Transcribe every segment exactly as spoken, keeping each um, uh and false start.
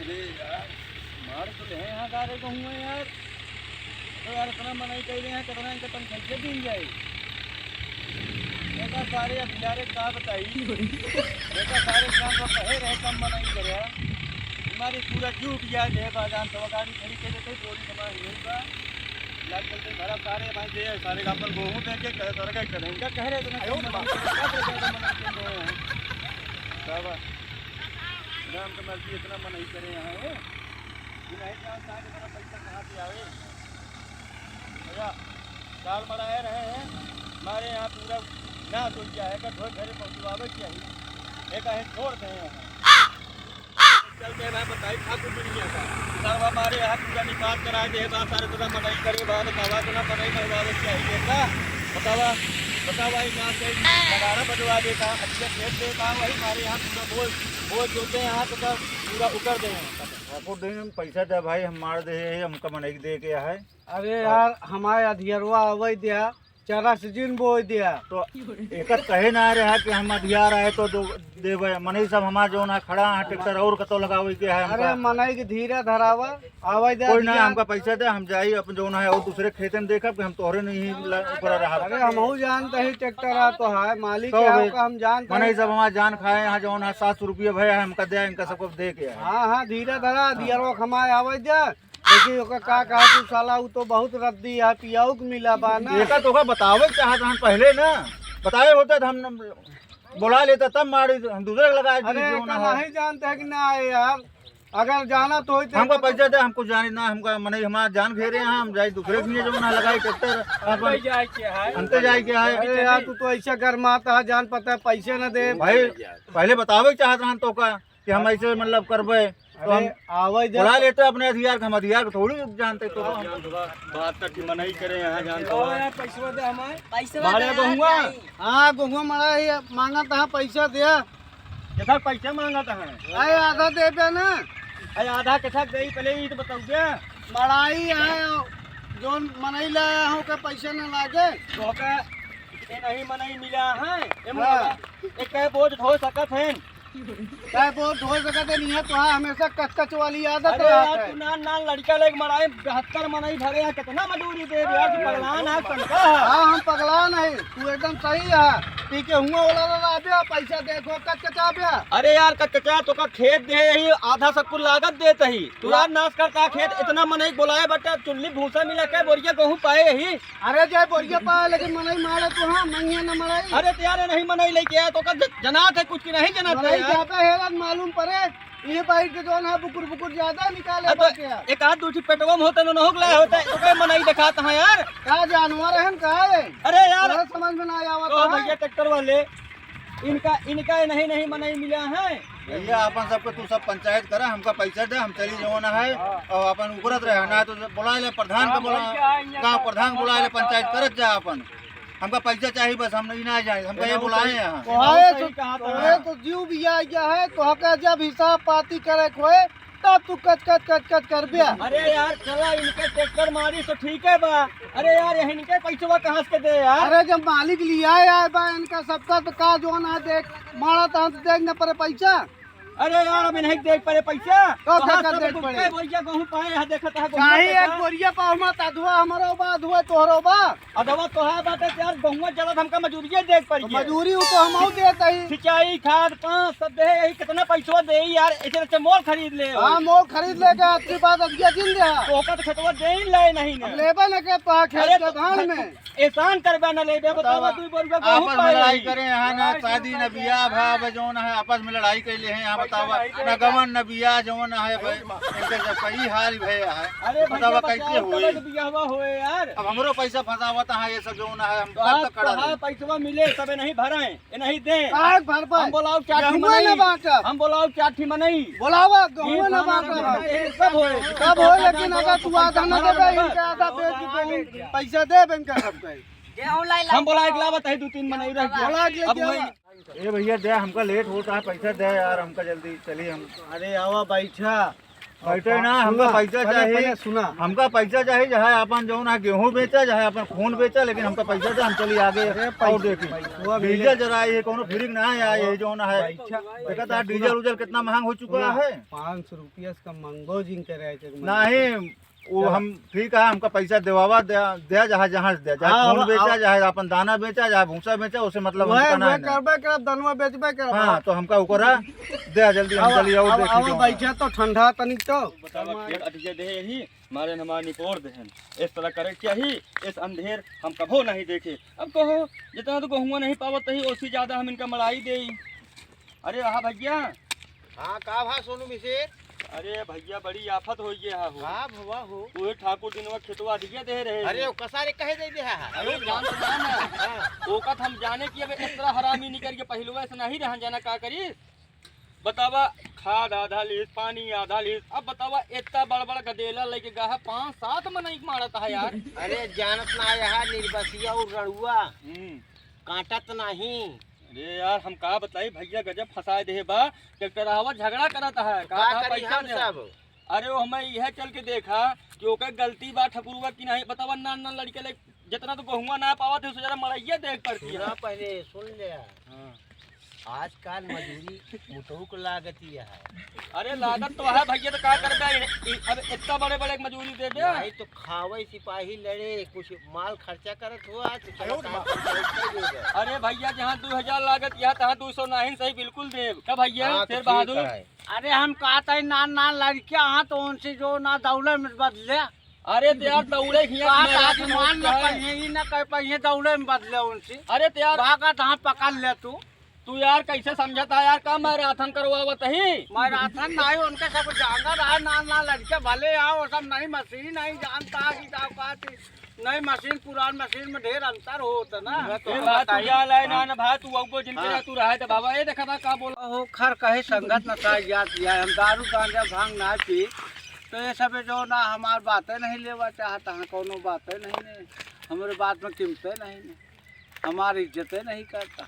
अरे यार, मार तो ले हैं यहाँ सारे को हुए यार। तो यार, इतना मनई कह रहे हैं, कितना इनका तनख्वाह दीन जाए? देखा सारे, अब यार, एक का बताई। देखा सारे, काम तो कहे रहे, कम मनई करे। हमारी पूरा जूट गया, दे बाजान तो गाड़ी खड़ी कर देते, बोरी जमा नहीं होगा। लाग चलते भरा सारे भाई दे, सारे का अपन गोहूं दे के कहे, सारे का करें। इनका कह रहे इतना कम मनई करे, क्या करे, ज्यादा मनई कर रहे हैं? सब राम के मर्जी, इतना मनई करे यहाँ है। ये नहीं जानता है कि इतना पैसा कहाँ से आवे। भैया, दाल मड़ाए रहे हैं, हमारे यहाँ पूरा नाश हो गया है, का ढोर घरे पहुँचवावे चाहिए, ये कहीं छोड़ दे यहाँ। चलते हैं भाई, बताई ठाकुर दुनिया का। सर, हमारे यहाँ पूरा निपात करा दे बा, सारे पूरा मनई करे बा, बतावा इतना मनई मरवावे चाहिए का? बतावा, बतावा, ये नाश है, नगाड़ा बजवा देता, अच्छा खेत देता, वही हमारे यहाँ पूरा बोझ, बोझ जोते हैं यहाँ तो सब पूरा उकर दे हैं। ठाकुर दिन पैसा दे भाई, हम मार दे, हमका मनई दे के है। अरे यार, हमारे अधियरवा आवै द्या, चारा सीजन बोइ द्या। तो एकर कहे ना रहा कि हम अधियार आए तो दो देवे। मनई सब हमार जौन है खड़ा है, ट्रैक्टर और कतो लगावे के है अरे हमका। मनई के धीरे धरावा, आवै द्या कोई ना, अधियार। हमका पैसा दे, हम जाई अपन जौन है और दूसरे खेते में देखब कि हम तोहरे नहीं ला-, ऊपर रहा। अरे हमहू जानते ही ट्रैक्टर आ तो है, मालिक तो के बे, का हम जानते मनई हैं। सब हमार जान खाए हैं, जौन है सात सौ रुपया भय है, हमका दे, इनका सबको दे के है। हाँ, हाँ, धीरे धरा, अधियरवा खमाए आवै द्या। देखी ओका का कहा तू साला, उ तो बहुत रद्दी है, पियाऊ के मिला बा ना। एका तो ओका बतावे के चाहत रहन पहले ना, बताए होते तो हम न-, बोला लेता तब मारी, हम दूसरे के लगाए अरे, दी, जो ना एका है। नहीं जानते हैं कि ना आए यार, अगर जाना तो होते हमका तो पैसा दे, हमको जाने ना, हमका मनई हमार जान घेरे हैं, हम जाए दूसरे के लिए जो ना लगाए ट्रैक्टर, अपन जाए के है। अंते जाए के है। अरे यार, तू तो ऐसा गरमाता है, जान पता है, पैसे न दे। भाई, पहले बतावे के चाहत रहन तो का, कि हम ऐसे मतलब करबे, तो हम अरे, आवै दे। बुला लेते अपने अधियार के, हम अधियार को थोड़ी जानते तो। बात तो ठीक मनई करे यहाँ जानते हो। यार, पैसवा दे हमारे। पैसवा मारे दे यार, गोहुआ। जाई। हाँ, गोहुआ मड़ाई मांगत है, पैसा दे। केथा पैसा मांगत है? अरे, आधा दे दे ना। अरे, आधा केथा दे, पहले ये तो बताओ दे। मड़ाई है, जोन मनई लाया हूँ, के पैसे न लागे। तो के, ये नहीं मनई मिला है, ये हाँ। मुला, एक कहे बोझ ढो सकत है। चाहे बोझ ढोए सकत है, नहीं है तो हाँ, हमेशा कचकच वाली आदत अरे रहत यार, है। तू नान नान लड़का लेके मड़ाई, बहत्तर मनई भरे हैं, कितना मजूरी दे यार, तू पगलान है, शंका है। हाँ, हम पगलान है, तू एकदम सही है। पी के हुआ वाला वाला आबे, पैसा देखो, कचकच आबे। अरे यार, कचकचा तो का खेत दे ही, आधा सब कुल लागत देत ही। तू यार नाश करता है खेत, इतना मनई बोलाए बटे, चुल्ली भूसा मिला के बोरिया गहूँ पाए ही। अरे जय बोरिया पाए, लेकिन मनई मारे तो हाँ, मंगिया न मड़ाई। अरे तो यार, नहीं मनई लेके आया, तो का ज-, जनात है कुछ की नहीं जनात है मनई यार। जाता है यार, मालूम पड़े। ये बाइक के जौन है बुकुर बुकुर ज्यादा निकाले अरे तो बाटे यार। एक आध दो ठी पेटवा में होते न, नहुक लाए होते, तो कई मनई दिखात है यार। का जानवर है, का है? अरे यार। तोरा समझ में ना आवत ओ है। भैया ट्रैक्टर वाले, इनका, इनका नहीं, नहीं मनई मिला है। भैया, अपन सबके तू सब पंचायत करा, हमका पैसा दे, हम चली जवन है, और अपन उगरत रहे, ना तो बुला ले प्रधान का, हाँ, बोला, वही क्या है, यहाँ गाँव का प्रधान गाँव बुला का ले, पंचायत करत जा अपन। हमका पैसा चाहिए बस, हम नहीं ना जाए, हमका ये बुलाए हैं। तोहरे तो, तोहरे तो जीव भी आ गया है, तोहका जब हिसाब पाती करे के होए, तब तू कच कच कच कच करबे। अरे यार, चला इनके ट्रैक्टर मारी तो ठीक है बा। अरे यार, ये इनके पैसवा कहाँ से दे यार? अरे जब मालिक लिया आए बा इनका सबका, तो का जौन है देख, मारा तो हम देख न पड़े पैसा। अरे यार, अब नहीं देख पड़े पैसा। का तो का हाथ का से देख कुल पड़े? के बोरिया गहूँ पाए हैं, देखत है गहूँ चाहे का एक बोरिया पाओ मत, अधवा हमारा बा, अधवा तोहरो बा। अधवा तो है बाटे यार, गहुआ जलत हमका मजूरिये देख पड़ तो गया। मजूरी उ तो हमहू देत हई। सिंचाई, खाद, पाँच सब दे, यही कितना पैसवा दे यार, ऐसे ऐसे मोल खरीद ले। हाँ, मोल खरीद लेके आज के बाद अधिया दिन दे। तो ओका तो खेतवा दे ही ले नहीं अब ना। लेबे न के पा खेत अरे के तो धान में। एहसान करबे न लेबे, बतावा, बतावा। दू बोरिया गहूँ आपस में पाए लड़ाई रही। करे यहाँ ना, लड़ाई शादी न बियाह भा, अब जौन है आपस में लड़ाई कैले हैं यहाँ, पैसा बतावा। नहीं ना देगा। गवन न बियाह जौन है भाई, इनके जब कई हाल भय है। अरे बतावा भैया, कैसे बताओ, होई? कब बियाहवा होए यार? अब हमरो पैसा फंसावत है, ये सब जौन है, हम तो कब आप, तक खड़ा तो रही? आप पैसवा मिले, तबे नहीं भरे, ये नहीं दे। काहे भर पाए? हम बोलाओ चार ठी गहुआ मनई। ना बांटब। हम बोलाओ चार ठी मनई। बोलावा, गहुआ ये ना बांटब। ये सब होए। सब होए, लेकिन अगर तू आधा ना देबे, इनके आधा बेच के गहूँ पैसा देब इनका सबके। हम बोला एक लावत है, दो तीन मनई रह गया। बोला एक लेके अब वही आवा। ए भैया, दे, हमका लेट होता है, पैसा दे यार, हमका जल्दी चली हम। अरे आवा, बैठा। बैठे ना, हमका सुना, पैसा पहले, चाही। पहले सुना। हमका पैसा चाही, चाहे अपन जौन है गेहूं बेचा, चाहे अपन खून बेचा, लेकिन हमका पैसा दे, हम चली आगे। अरे, और पैसा, देखी, पैसवा मिले। डीजल जराई है, कोनो फ्री ना है, ये जौन है। पैसा, देखा था, पैसा डीजल सुना। उजल कितना महंग हो चुका सुना, है। पाँच सौ रुपया से कम मंगो जिन के रहे थे, नहीं, वो हाँ। हम ठीक है, हमका पैसा देवावा, दे, दे, जहाँ, जहाँ से दे, चाहे हाँ, खून अब, बेचा, अब चाहे अपन दाना बेचा, चाहे भूसा बेचा, उसे मतलब वह, हमका ना वह है ना। करबे करब, दनवा बेचबे करब। हाँ, तो हमका ओकरा दे जल्दी, हम अब, चली आओ, अब, देखी अब जाओ। बैठे तो ठंडा तनिक तो। बतावा, खेत अधिके दे यही, मारे न मार निपोर देहन। इस तरह करे क्या ही, इस अंधेर हम कभो नहीं देखे। अब कहो, जितना तो गहुआ नहीं पावत ही, उससे ज्यादा हम इनका मड़ाई देई। अरे रहा भैया। हाँ, का भा सोनू मिसिर? अरे भैया, बड़ी आफत होइ गया हो। का भवा हो? तू ठाकुर दिनवा खेतवा अधिके दे रहे अरे, हो। ओका सारे कहे दे दे है। अरे जान तो ना ना। हाँ। ओका तो हम जाने कि अब इस तरह हरामी निकल के पहलुआ से नहीं रहन जाना, का करी? बतावा, खाद आधा लीस, पानी आधा लीस। अब बतावा, इतना बड़ बड़ गदेला लेके गा है, पाँच सात मनई मारत है यार। अरे जानत ना है, निर्बसिया और रड़ुआ। हम्म। काटत नहीं। अरे यार, हम का बताई भैया, गजब फंसाए दे बा। ट्रैक्टर आवा झगड़ा करत है, का का था करी पैसा हम दे। सब? अरे वो हमें यह चल के देखा कि ओकर गलती बा ठकुरवा की नहीं। बतावा, नान नान लड़के ले, जितना तो गहुआ ना पावत है, उससे ज्यादा मड़ैया देख पड़ती है। सुना पहले, सुन ले। हाँ। आजकल मजूरी मुटुक लागती है। अरे लागत तो है भैया, तो का करबे? इ-, अब इतना बड़े बड़े मजूरी देबे? नहीं तो खावे सिपाही लड़े, कुछ माल खर्चा करत हुआ, तो चलो अरे काम वाह। कर दे। अरे भैया, जहाँ दो हजार लागत, यहाँ तहाँ दो सौ नाहिन सही बिल्कुल देब। का भैया, हाँ, तो शेर ठीक बहादुर? है। अरे हम कहत है, नान नान लड़कियां हाँ, तो उनसे जो ना दौड़े में बदले। अरे तो यार, दौड़े हियाँ कहा मैं था रात कि में मान न उठा है। पहिए, ई न कह पहिए, दौड़े में बदले उनसे। अरे तो यार, भागत हाँ, पकड़ ले तू। तू यार कैसे समझता है यार, का मैराथन करवावत ही? मैराथन नहीं, उनके सब जाना रहा, नान नान लड़के भले आओ, सब नई मशीन नहीं जानता कि का, का चीज। नई मशीन, पुरान मशीन में ढेर अंतर होत ना। ये बात तू बताई। जा लाए ना, ना भाई, तू अउबो जिन हाँ। तू रहे तो बाबा, ये देखा था का बोला। हो खर कहे संगत न साथ जात जाए, हम दारू गांजा भांग ना पी, तो ये सब जो ना हमार बातें नहीं लेवा चाहता है, कोनो बातें नहीं ने, हमरे बात में कीमतें नहीं ने, हमार इज्जतें नहीं करता।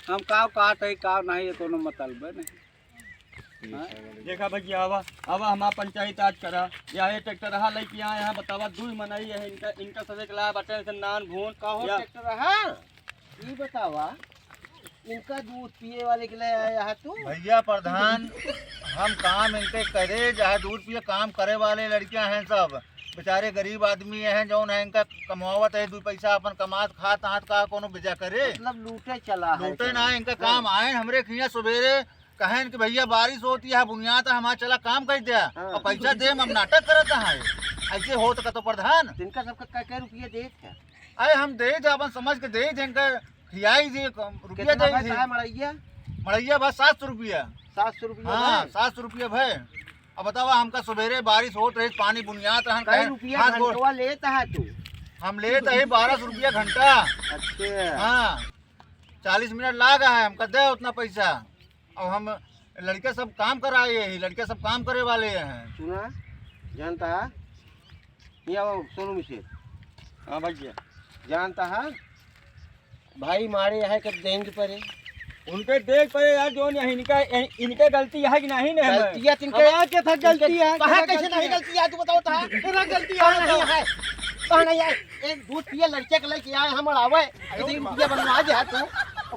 हम काव कहत है, काव नहीं, ये कोनो मतलबे नहीं। हाँ? देखा भैया, आवा, आवा हमार पंचायत आज करा। या ये ट्रैक्टर रहा लेके आए हैं, बतावा, दुई मनई है, इनका, इनका सदे के लाया बाटे, इनसे नान भून। कहो या ट्रैक्टर रहा? ई बतावा, इनका दूध पिए वाले के लिए आया है तू? भैया प्रधान, हम काम इनके करे, चाहे दूध पिए, काम करे वाले लड़कियां हैं सब। बेचारे गरीब आदमी हैं, जौन है इनका कमावत है, दू पैसा अपन कमात खात आत का कोनो बेजा करे। मतलब लूटे चला है लूटे सब। ना, इनका हाँ। काम आए हमरे खिया सुबेरे, कहेन कि भैया बारिश होती है, बुनियाद है, हमारा चला काम कर दिया हाँ। और पैसा दे, हम नाटक करत है। ऐसे होत का तो प्रधान। इनका सबका कै, कै रुपया देत है? अरे हम दे दे, अपन समझ के दे दे, इनका खियाई दे, रुपया कितना दे भाई दे। चाहे मड़ैया? मड़ैया बस सात सौ रुपया। सात सौ रुपया हाँ, भाई? सात सौ रुपया भाई। अब बतावा, हमका सुबेरे बारिश होत रही, पानी बुनियात रहन, कै कहे, रुपया हाथ गोड़ घंटवा लेत है तू? हम लेत है बारह सौ रुपया घंटा। अच्छा। हाँ, चालीस मिनट लागा है, हमका दे उतना पैसा। अब हम लड़के सब काम कराए ही, लड़के सब काम करे वाले हैं। सुना, जानता है, ये आओ, सोनू मिसिर। हाँ भैया। जानता है, भाई मारे है कब देंगे परे। उनके देख परे यार, जो नहीं, इनका, इनके गलती है कि नहीं, नहीं है? गलतियाँ तिनके हमार के था गलती है, कहाँ तेरा कैसे गलती नहीं है? गलती है, तू बताओ तो। तेरा गलती कहाँ है नहीं तो? है? कहाँ नहीं है? एक दूध पिए लड़के के लेके आए, हम आवे, अरे इतनी रुपया बनवा दे तू।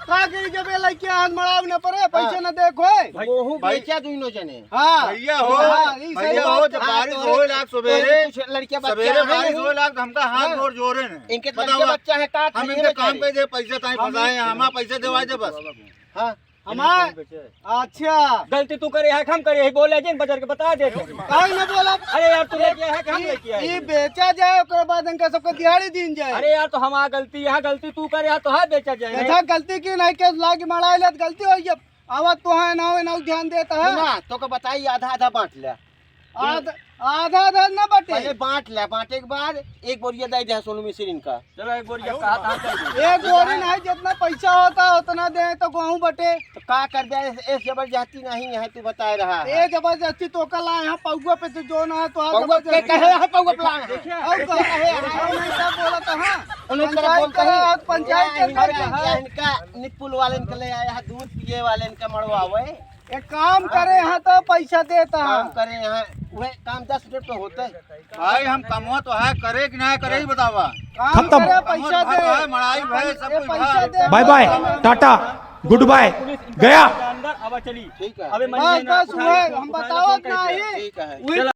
का करी जब ये लड़के हाथ मड़ाव न पड़े, पैसे हाँ। न देखो है। भाई, वहू भाई। बेचा दुइनो जने। हाँ। भैया हो, हाँ, ई सही भैया हो, बात। जब हाँ, बारिश तोरे, होए लाग तोरे सुबेरे, कुछ लड़के बच्चे सुबेरे हैं बारिश नहीं। होए लाग तो हमका हाथ हाँ। जोड़ जोरे ने। इनके बताओ, लड़के बच्चा है का हम खाइए इनके में काम कहीं? कर दे, पैसा ताई हम फंसाए हैं, हमारा पैसा देवा दे बस। हाँ। हमार, अच्छा। गलती तू करे है कि हम करे है, बोले जिन बजर के बता दे तू। काहे न बोला? अरे यार, तू लेके आया है कि हम ई, लेके आए ई हैं? बेचा जाए, ओकरे बाद इनका सबके दिहाड़ी दीन जाए। अरे यार, तो हमार गलती है, गलती तू करे है, तो है बेचा जाए। अच्छा, गलती की नहीं, केस लाग मड़ाई ले, गलती होई, अब आवत तो है ना, ना ध्यान देता है। सुना, तो का बताई, आधा आधा बांट ले। आध-, आधा आधा ना बटे। पहले बांट ले, बांटे के बाद एक बोरिया दे दे सोनू मिसिर इनका। चलो, एक बोरिया कहा था, हम दे देंगे। एक बोरी नहीं, जितना पैसा होता उतना दे तो कहूँ बटे। तो का कर दे, इस, इस जबरदस्ती नहीं है, तू बताए रहा है। ये जबरदस्ती तो कल आए हैं पौवा पे, तो जो ना है तो आज पौवा पे जबरदस्ती। कहे है पौवा पे लाए हैं? देखिए, और देखिए, कहे है? और नहीं सब बोला था, हाँ। उन्हें तरह पंचायत बोलते करे, हैं। आज पंचायत ये कर इनका, करके, हाँ। ये इनका निपुल वाले इनके ले आया है, दूध पिए वाले इनका मड़वावे। एक काम करे हैं तो पैसा देता है। काम करे हैं, वह काम दस मिनट में होता है। भाई, हम कमवा तो है, करे कि ना करे, ही बतावा। काम खत्म। करे, पैसा दे। मड़ाई भाई, सब कुछ पैसा दे। Bye bye, tata, good bye, गया। अंदर अब चली। ठीक है। अबे बस, बस, वह हम बतावत नहीं। ठीक है।